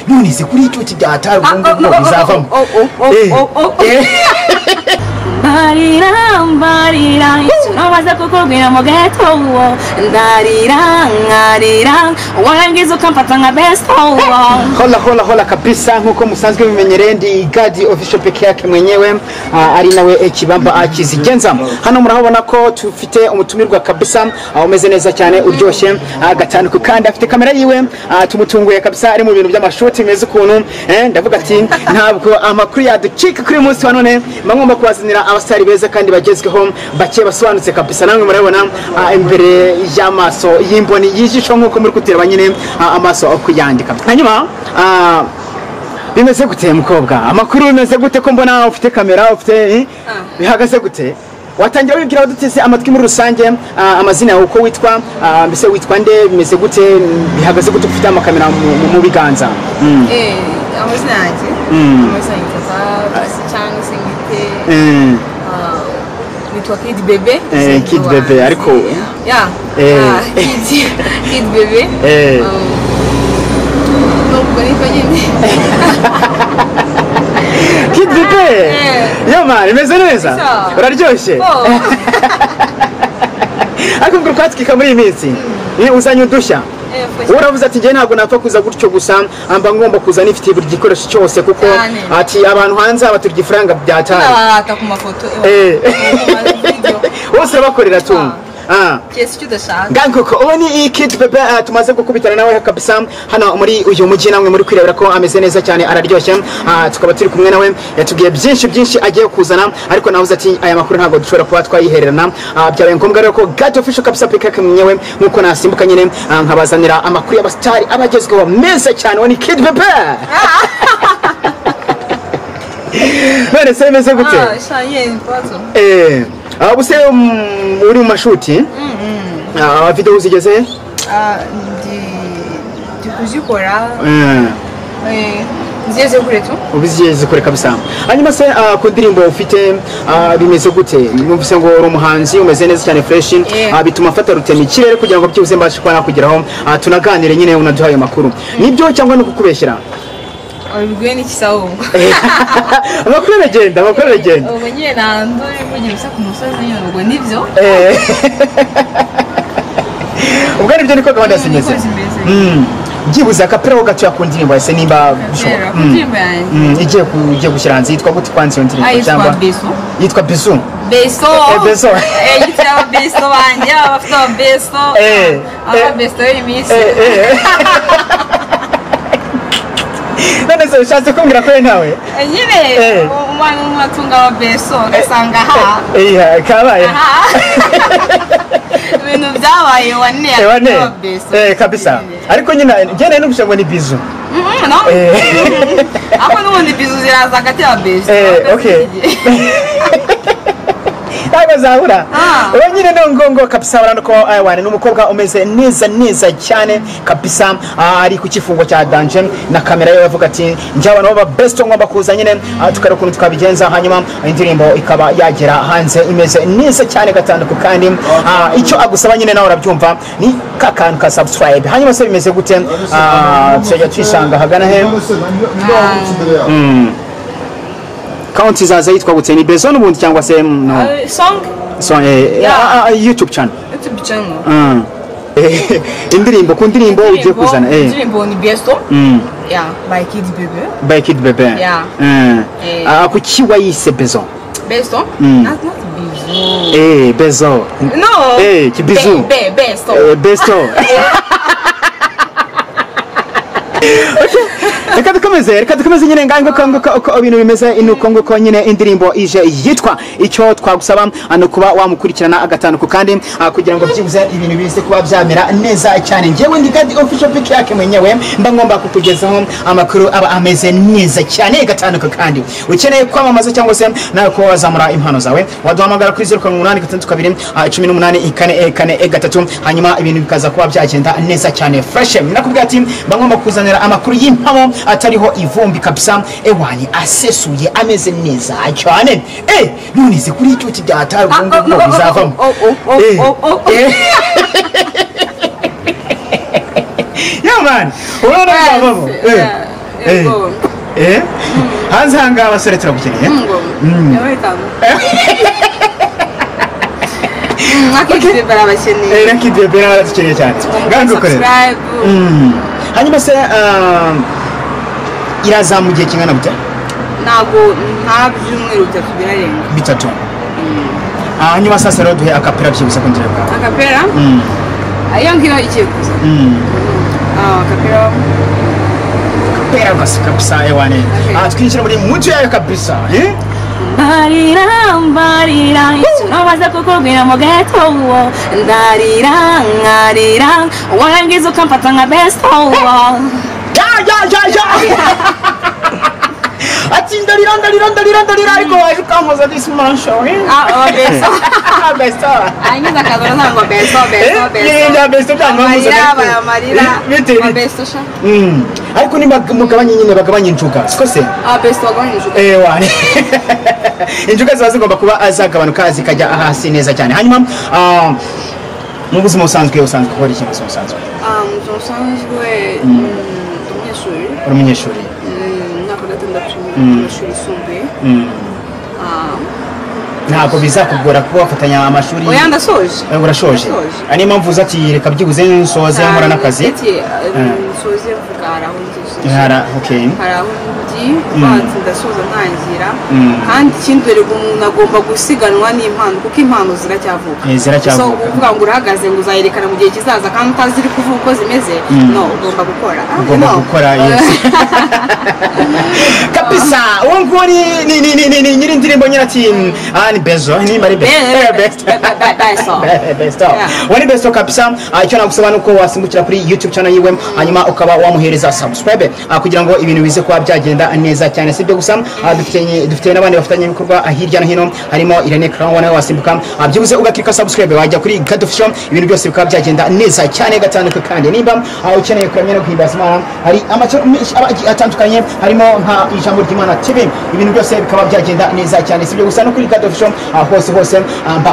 None se kuri icyo kibyatari ubwo ngubwo bizavamo. Mbarira mbarira icyo kukubwira mu ghetto ndarira nkarira warangiza ukamfata nka best. Hola hola hola kabisa, nkuko musanzwe bimenyereye ndi Gadi Official peke yake mwenyewe, ari nawe Kibamba akizigenza. Hano murahabona ko tufite umutumirwa kabisa umeze neza cyane uryoshye gatanu kandi afite kamera yiwe, tumutunguye kabisa ari mu bintu by'amashuti bimeze ukuntu. Ndavuga ati ntabwo amakuru yaducika kuri munsi wa none, ngomba kubazanira abasitari beza kandi bagezweho bake basobanutse kabisa. Namwe murabona imbere y'amaso y'imboni y'ijisho nkuko muri kutireba nyine amaso okuyandika. Hanyuma bimeze gute mukobwa? Amakuru bimeze gute ko mbona ufite kamera ufite bihagaze gute? Watangira wibwira baduteze amatwi muri rusange amazina yawe uko witwa, mbese witwa nde, bimeze gute, bihagaze gute ufite amakamera mu biganza? Amazina yanjye amazina cyangwa se ngite nitwa Kid Bebe. Kid Bebe ariko ya Kid Bebe nubwo nitwa nyine Kid Bebe. Yo man, imeze neza, uraryoshye. Ariko ngo kwatwika muri iyi minsi uzanye udushya. Uravuze ati ngiye ntabwo napfa kuza gutyo gusa, amba ngomba kuza nifite buri gikoresho cyose kuko ati abantu hanze abaturya ifaranga byatari barata ku mafoto bose bakorera tu. Ngankoko ubu ni Kid Bebe tumaze gukubitana nawe kabisa hano muri uyu mujyi, namwe muri kwirebera ko ameze neza cyane araryoshye. Tukaba turi kumwe nawe, yatubwiye byinshi byinshi agiye kuzana, ariko navuze ati aya makuru ntabwo dushobora kuba twayihererana. Byabaye ngombwa rero ko Gadi Official kabisa peka mwenyewe nkuko nasimbuka nyine nkabazanira amakuru y'abasitari abagezweho meza cyane. Uwo ni Kid Bebe. None se bimeze gute? Ubuse uri mu mashuti video uzigeze? Ndi kuzikora nzigeze kure tu. Ubizigeze kure kabisa. Hanyuma se ku ndirimbo ufite bimeze gute? Numvise ngo uri umuhanzi umeze neza cyane fresh, bituma afata rutema ikirere kugira ngo byibuze mbashe kuba nakugeraho tunaganire nyine unaduha ayo makuru. Nibyo cyangwa no kukubeshyera? Ubwo ni kisawo. Amakuru aragenda, amakuru aragenda. Ubwo nyine nanduri kugira usa ku musozi nyine ubwo nibyo. Ubwo nibyo niko gahunda zimeze. Byibuze akapera ho gato yakundirimbo ese nimba bishoboka. Igiye gushyira hanze yitwa gute kwanza iyo ndirimbo cyangwa? Yitwa Yitwa Beso. Beso. Beso. Yitwa Beso banje abafite Beso. Aba Beso y'imisi. None se ushatse kumbwira ko nawe? Nyine umwana umwatunga wa Beso ugasanga ha. Kabaye. Ibintu byabaye wane ya Beso. Kabisa. Ariko nyine njye numvise ngo ni bizu. No. Ako n'ubundi bizu ziraza hagati ya Beso. Okay. Ntabwo zahura. Uwo nyine nongongo kabisa urabona ko wane n'umukobwa umeze neza neza cyane kabisa, ari ku kifungo cya danger na kamera ye bavuga ati njye abantu baba best ngomba kuza nyine tukareba ukuntu twabigenza, hanyuma indirimbo ikaba yagera hanze imeze neza cyane gatanduku kandi icyo agusaba nyine nawe urabyumva ni kakantu ka subscribe. Hanyuma se bimeze gute? Tujya twisanga hagana he? County zaza yitwa gute? Ni Beso n'ubundi cyangwa se no? Song? Song YouTube channel. YouTube channel. Indirimbo ku ndirimbo ugiye kuzana. Indirimbo ni Beso. Yeah, by Kid Bebe. By Kid Bebe. Yeah. Kuki wayise Beso? Beso? Not Beso. Beso. No. Ki Beso. Beso. Beso. Reka dukomeze nyine ngango ko ibintu bimeze inuko nguko nyine indirimbo ije yitwa icyo twagusaba ano kuba wamukurikirana agatanuko kandi kugira ngo byibuze ibintu bize kuba byamera neza cyane. Njyewe ndi Gadi Official pick yake mwenyewe mba ngomba kukugezaho amakuru aba ameze neza cyane gatanuko kandi ukeneye kwamamaza cyangwa se nawe ko wazamura impano zawe waduhamagara kuri 0.862 18 4 4 3 hanyuma ibintu bikaza kuba byagenda neza cyane fresh. Nakubwira ati mba ngomba kuzanira amakuru y'impamo atariho ivumbi kabisa, ewani asesuye ameze neza cyane. None se kuri icyo kibyatari ubwo ngubwo bizavamo. Yeah man, urabona bizavamo. Yego. Hanze hanga abasore turagukeneye. Ngo. Yabaye. Nakidebe barabakeneye. Nakidebe barabakeneye cyane. Gangukorera. Hanyuma se iraza mu gihe kingana gute? Ntabwo nta byumweru bitatu birarenga. Bitatu. Hanyuma sasa rero duhe akapera byibuze ko ngira bwa. Akapera? Ayo ngiyo ikiye kuza. Akapera. Akapera gusa kabisa ewane. Twinjira muri mutu yayo kabisa. Mbarira mbarira icyo kukubwira mu ghetto ndarira nkarira warangiza ukamfata nka besto. Ya ya ya ya. Ati ndarira ndarira ndarira ndarira ariko waje ukampoza this man show. Besto. Besto. Angiza akazana ntabwo besto besto besto. Yeah besto byanga muza. Amarira amarira. Besto sha. Ariko ni mugabanye nyine bagabanye injuga. Siko se? Besto bagabanye injuga. Wani. Injuga ziba zigomba kuba azagabanuka zikajya hasi neza cyane. Hanyuma mu buzima busanzwe usanzwe ukora iki mu buzima busanzwe? Mu buzima busanzwe umunyeshuri. Uri umunyeshuri? Mwaka gatandatu amashuri yisumbuye. Ntabwo bizakugora kuba wafatanya amashuri? Oya ndasoje. Urashoje? Niyo mpamvu uza ati reka byibuze nsoze nkora n'akazi? Nsoze mvuga hari aho ngeze. Hari aho ndi banze ndasoza ntangira. Kandi ikindi dore umuntu agomba gusiganwa n'impano kuko impano ziracyavuka. Ziracyavuka. So uvuga ngo urahagaze ngo uzayerekana mu gihe kizaza kandi utazi iri kuvuga uko zimeze. No, ugomba gukora. Ugomba gukora yes. Kabisa. Uwo nguwo ni nyiri indirimbo nyine ati ni Bezo, ni mari Bezo. Besto. Wani Besto kabisa. Icyo nagusaba nuko wasimbukira kuri YouTube channel yiwe hanyuma ukaba wamuhereza subscribe kugira ngo ibintu bize kuba byagenda neza cyane. Sibyo gusa dufite n'abandi bafitanye ibikorwa hirya no hino harimo Irene Crown nawe wasimbuka byibuze ugakirika subscribe wajya kuri God Official ibintu byose bikaba byagenda neza cyane gatandukanye. Kandi nimba ukeneye kuramya no guhimbaza Imana hari amacano atandukanye harimo nka Ijambo ry'Imana TV ibintu byose bikaba byagenda neza cyane. Sibyo gusa no kuri God Official hose hose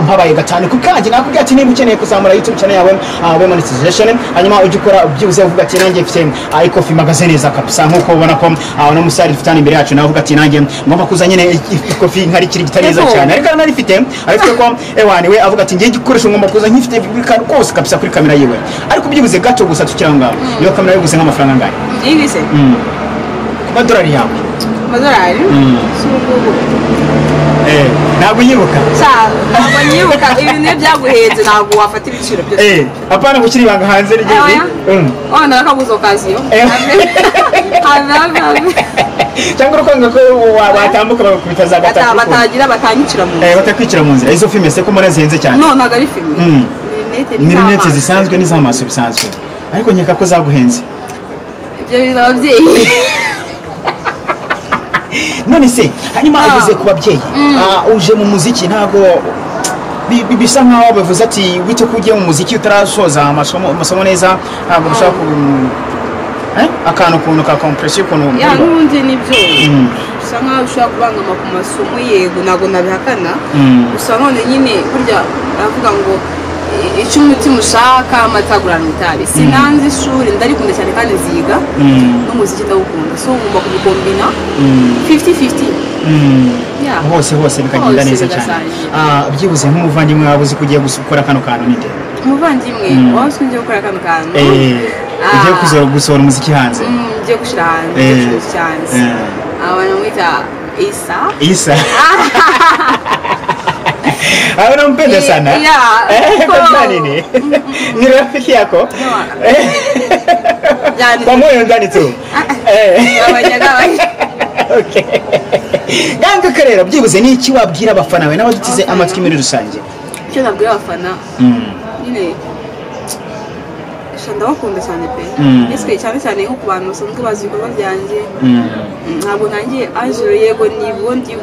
mpabaye gatanu kandi nakubwiye ati niba ukeneye kuzamura YouTube channel yawe we monetization hanyuma ujye ukora byibuze uvuga ati nanjye mfite ikofi magazine neza kabisa nkuko ubona ko uno musari dufitanye imbere yacu nawe uvuga ati nanjye ngomba kuza nyine ikofi nkari kiri gitaneza cyane ariko narifite ariko ko ewani we avuga ati ngiye igikoresho ngomba kuza nkifite kose kabisa kuri kamera yiwe ariko byibuze gato gusa tukiranga iyo kamera yiguze nk'amafaranga angahe yigise ku madolari yawe amadolari si ubu ntabwo unyibuka ntabwo nyibuka ibintu byaguhenze ntabwo wafata ibiciro byose apana gushyira ibanga hanze rigeze nakabuze okaziyo cyangwa urukwanga ko watambuka bagakubita za gatatu batagira batanyicira mu nzira batakwicira mu nzira. Izo filime se ko mbona zihenze cyane? No ntabwo ari filime ni rinete zisanzwe n'iz'amaso bisanzwe ariko nkeka ko zaguhenze ibyo bintu ababyeyi. None se hanyuma uvuze ku babyeyi uje mu muziki ntabwo bisa nkaho bavuze ati wite ko ugiye mu muziki utarasoza amasomo neza ntabwo ushaka akantu ukuntu ka compressor ukuntu ya n'ubundi nibyo bisa nkaho ushobora kubangama ku masomo yego ntabwo nabihakana gusa none nyine burya baravuga ngo icyo umutima ushaka amatagurana itabi sinanze ishuri ndarikunda cyane kandi nziga n'umuziki ndawukunda so ngomba kubikombina 50-50 hose hose bikagenda neza cyane. Byibuze nk'umuvandimwe wawe uzi ko ugiye gukora kano kantu ninde? Umuvandimwe wawe uzi ko ugiye gukora kano kantu ugiye gusohora umuziki hanze ugiye gushyira hanze umuziki hanze abantu bamwita Isa Isa unampenda sana. Kwa nini? Ni rafiki yako? Kwa moyo ndani tu. Okay. Ganguka rero byibuze ni iki wabwira abafana bawe n'abadutize amatwi muri rusange? Icyo nabwira abafana nyine ndabakunda cyane pe. Ese cyane cyane nko ku bantu basanzwe bazi ibikorwa byanjye ntabwo ntangiye Angelo yego nibwo ndi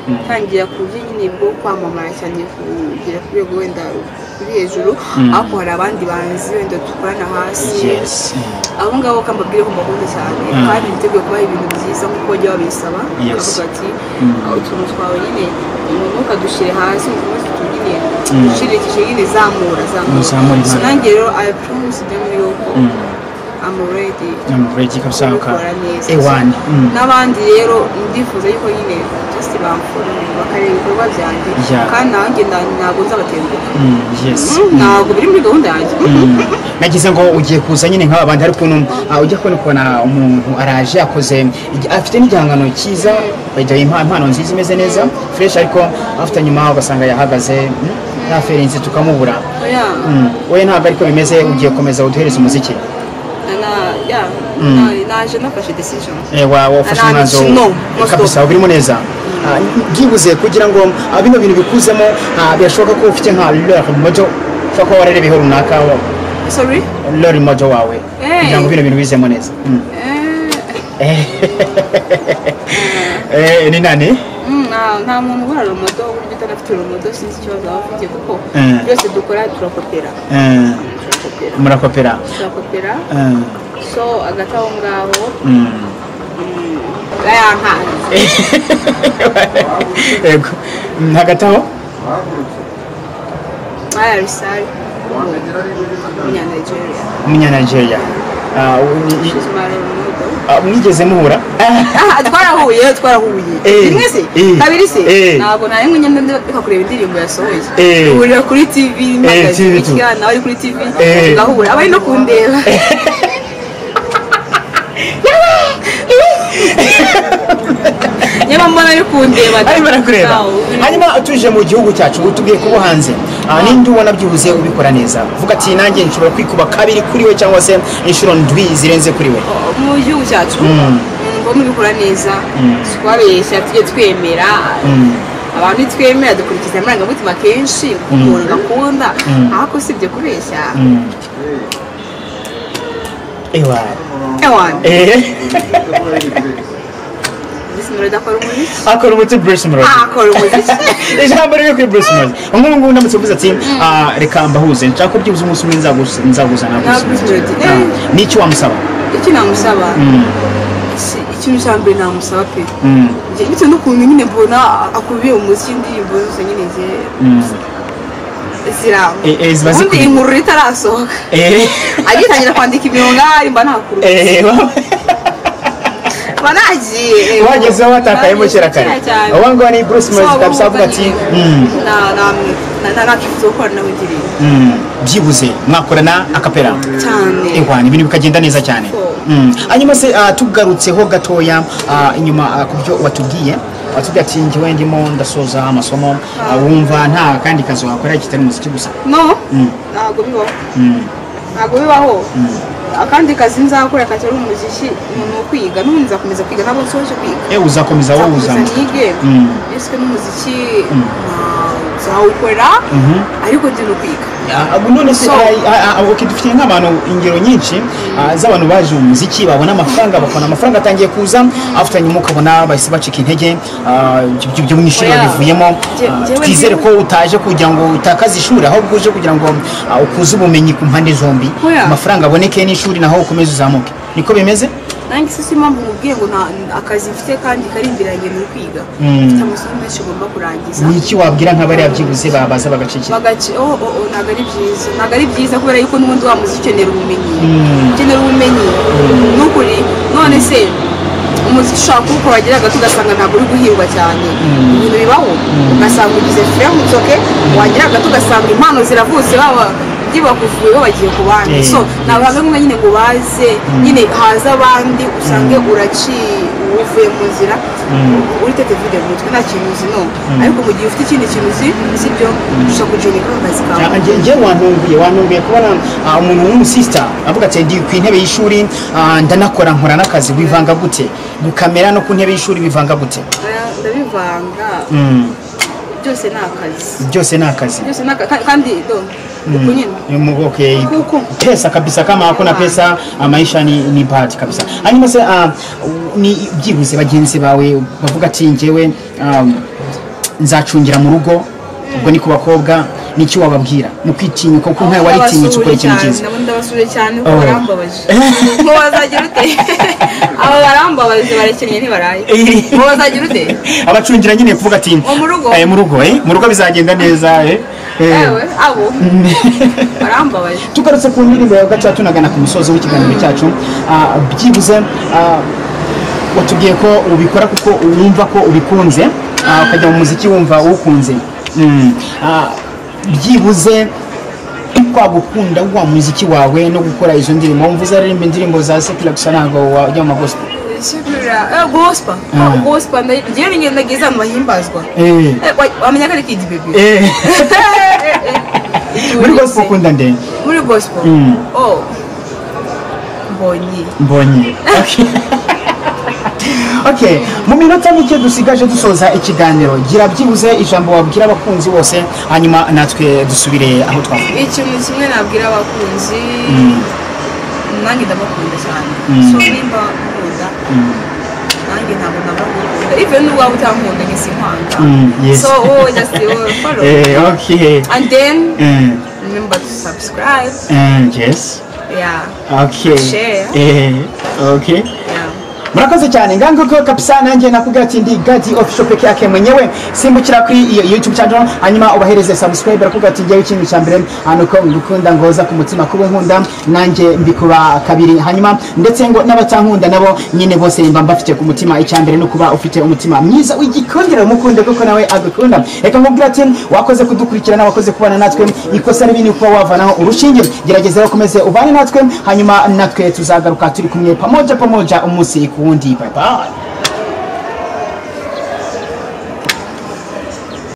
gutangira ku buryo nyine bwo kwamamara cyane kugera ku rwego wenda ruri hejuru ariko hari abandi banzi wenda dukorana hasi abo ngabo kambabwire ko mbakunda cyane kandi niteguye kubaha ibintu byiza nk'uko bajya babisaba bakavuga ati utuntu twawe nyine ntukadushyire hasi ukomeze utunyine ushirikije nyine zamura zamura. So nanjye rero I promise them yuko I'm ready. I'm ready kabisa kubikora neza. Ewan. N'abandi rero ndifuza yuko nyine just bamfollow bakareba ibikorwa byanjye kandi nanjye ntabwo nzabatenguha. Yes. Ntabwo biri muri gahunda yanjye. Nagize ngo ugiye kuza nyine nk'aba bandi, ariko ujya kubona umuntu araje akoze afite n'igihangano cyiza, bajya impano nziza imeze neza fresh, ariko afite nyuma ugasanga yahagaze yaferenze tukamubura. Oya ntabwo ariko bimeze, ugiye komeza uduhereza umuziki. Naje nafashe decision. Wafashe umwanzuro kabisa, ubirimo neza. Byibuze kugira ngo bino bintu bikuzemo, birashoboka ko ufite nka role model, ushobora kuba wararebeyeho runaka. Sorry? Role model wawe kugira ngo bino bintu bizemo neza. Ni nani? Nta muntu ubura role model, uburyo utanafite role model sinzi ikibazo waba ufite, kuko byose dukora turakopera. Murakopera. Turakopera. So agata aho ngaho Yego. Hagati aho Risari Umunya Nigeria. Mwigeze muhura? Twarahuye. Rimwe se? Kabiri se? Ntabwo nari nkunye ndeka kureba indirimbo yasohoye. Duhurira kuri TV, mpagaze nawe ari kuri TV, tugahura. Aba ari no kundeba. Niba mbona ari kundeba. Arimo arakureba. Hanyuma tuje mu gihugu cyacu, utubwiye kuba hanze. Ninde ubona byibuze ubikora neza? Vuga ati nanjye nshobora kwikuba kabiri kuri we cyangwa se inshuro ndwi zirenze kuri we. Mu gihugu cyacu mbona ubikora neza, twabeshya tujye twemera. Abantu twemera dukurikiza amarangamutima kenshi umuntu gakunda, ariko si ibyo kubeshya. Ewa. Bruce Melody akora umuziki. Akora umuti Bruce Melody. Akora umuziki. Ijambo riri kuri Bruce Melody. Nk'ubu ngubu ndamutse mvuze ati reka mbahuze, nshaka ko byibuze umunsi umwe nzaguzana na Bruce Melody. N'iki wamusaba? Iki namusaba? Ikintu cya mbere namusaba pe. Bitewe n'ukuntu nyine mbona akubiye umuziki, indirimbo zose nyine ziramba. Ubundi inkuru itarasohoka. Agitangira kwandika imirongo mba ntakuru. Banagiye wagezeho watakayemo kera kare. Ubu ngubu ni Bruce Melody kabisa, avuga ati nakifuza gukorana nawe indirimbo. Byibuze mwakorana akapera cyane. Ewa, ibintu bikagenda neza cyane. Hanyuma se tugarutseho gatoya inyuma ku byo watubwiye, watubwiye ati njyewe ndimo ndasoza amasomo, wumva nta kandi kazi wakora kitari umuziki gusa? No, ntabwo bibaho. Ntabwo bibaho. Akandi kazi nzakora katari umuziki ni ukwiga, n'ubundi nzakomeza kwiga, ntabwo nsoje kwiga. Uzakomeza wowe uzamutse. Nige. Ese n'umuziki nzawukora, ariko ndi no kwiga. None se dufite nk'abantu ingero nyinshi z'abantu baje mu muziki babona amafaranga, bakabona amafaranga atangiye kuza, after nyuma ukabona bahise bacika intege, ibyo mu ishuri bivuyemo. Twizere ko utaje kugira ngo utakaze ishuri, ahubwo uje kugira ngo ukuze ubumenyi ku mpande zombi, amafaranga aboneke n'ishuri naho ukomeze uzamuke. Niko bimeze? Nanjye si impamvu mubwiye ngo akazi mfite kandi kari imbere yanjye ni ukwiga. Mfite amasomo menshi ngomba kurangiza. Ni iki wabwira nk'abariya byibuze babaza bagacikira? Ntabwo ari byiza. Ntabwo ari byiza kubera yuko n'ubundi wa muziki ukenera ubumenyi. Ukenera ubumenyi. N'ukuri none se umuziki ushobora kuwukora wagira gato ugasanga ntabwo uri guhirwa cyane. Ibintu bibaho ugasanga ugize fure mutsoke, wagira gato ugasanga impano ziravutse baba bakuvuye bagiye ku bandi. So ntabwo hamwe nyine ngo baze nyine haza abandi usange uraciye uvuye mu nzira uri tete vide mu mutwe nta kintu uzi no. Ariko mu gihe ufite ikindi kintu uzi sibyo ushobora kujoininga akazi kawe. Njye wantunguye kubona umuntu w'umusista avuga ati ndi ku intebe y'ishuri ndanakora nkora n'akazi. Bivanga gute? Gukamera no ku ntebe y'ishuri bivanga gute? Ndabivanga. Byose ni akazi. Byose ni akazi. Byose ni akazi kandi do Okay. Pesa kabisa, kama hakuna pesa maisha ni bahati kabisa. Hanyuma se ni byibuze bagenzi bawe bavuga ati njyewe nzacungira mu rugo, ubwo ni ku bakobwa, niki wababwira mu kwitinyuka kuko nkawe waritinyutse ukora ikintu cyiza? Ndabasuye cyane kuko barambabaje. Ngo bazagira ute? Aba barambabaje barekennye ntibaraye. Ngo bazagira ute? Abacungira nyine kuvuga ati mu rugo mu rugo bizagenda neza. Ewe abo Arambabaje. Tugarutse ku ndirimbo yawe gato, tunagana ku musozo w'ikiganiro cyacu, byibuze watubwiye ko ubikora kuko wumva ko ubikunze, ukajya mu muziki wumva uwukunze. Byibuze kwa gukunda wa muziki wawe no gukora izo ndirimbo, wumva uzaririmba indirimbo za secular gusa, ntabwo wajya mu ma gospel? Secular, gospel. Gospel ngiye ngenda ngize ahantu bahimbazwa. Wamenya ko ari Kid Baby. Muri gospel ukunda nde? Muri gospel? Oh, Mbonyi. Mbonye. Okay, mu minota mike dusigaje dusoza ikiganiro, gira byibuze ijambo wabwira abakunzi bose, hanyuma natwe dusubire aho twavuye. Ikintu kimwe nabwira abakunzi, nanjye ndabakunda cyane. So nimba nkunda, nanjye ntabwo ndabakunda, even nubwo waba utankunda, njye sinkwanga. So wowe just follow and then remember to subscribe. Yeah. Share. Yeah. Murakoze cyane. Ngango ko kabisa, nanjye nakubwira ati ndi Gadi Official peke yake mwenyewe. Simbukira kuri iyo YouTube channel, hanyuma ubahereze subscribe. Barakubwira ati njyewe ikintu cya mbere hano ko ngukunda, ngoza ku mutima, kuba nkunda nanjye mbikuba kabiri, hanyuma ndetse ngo n'abatankunda nabo nyine bose mba mbafite ku mutima. Icya mbere no kuba ufite umutima mwiza w'igikundiro, mukunde kuko nawe agukunda. Reka nkubwire ati wakoze kudukurikirana, wakoze kubana natwe. Ikosa ribi ni kuba wavanaho urushinge. Gerageza rero ukomeze ubane natwe, hanyuma natwe tuzagaruka turi kumwe, pamoja pamoja, umunsi ku wundi. Bye bye.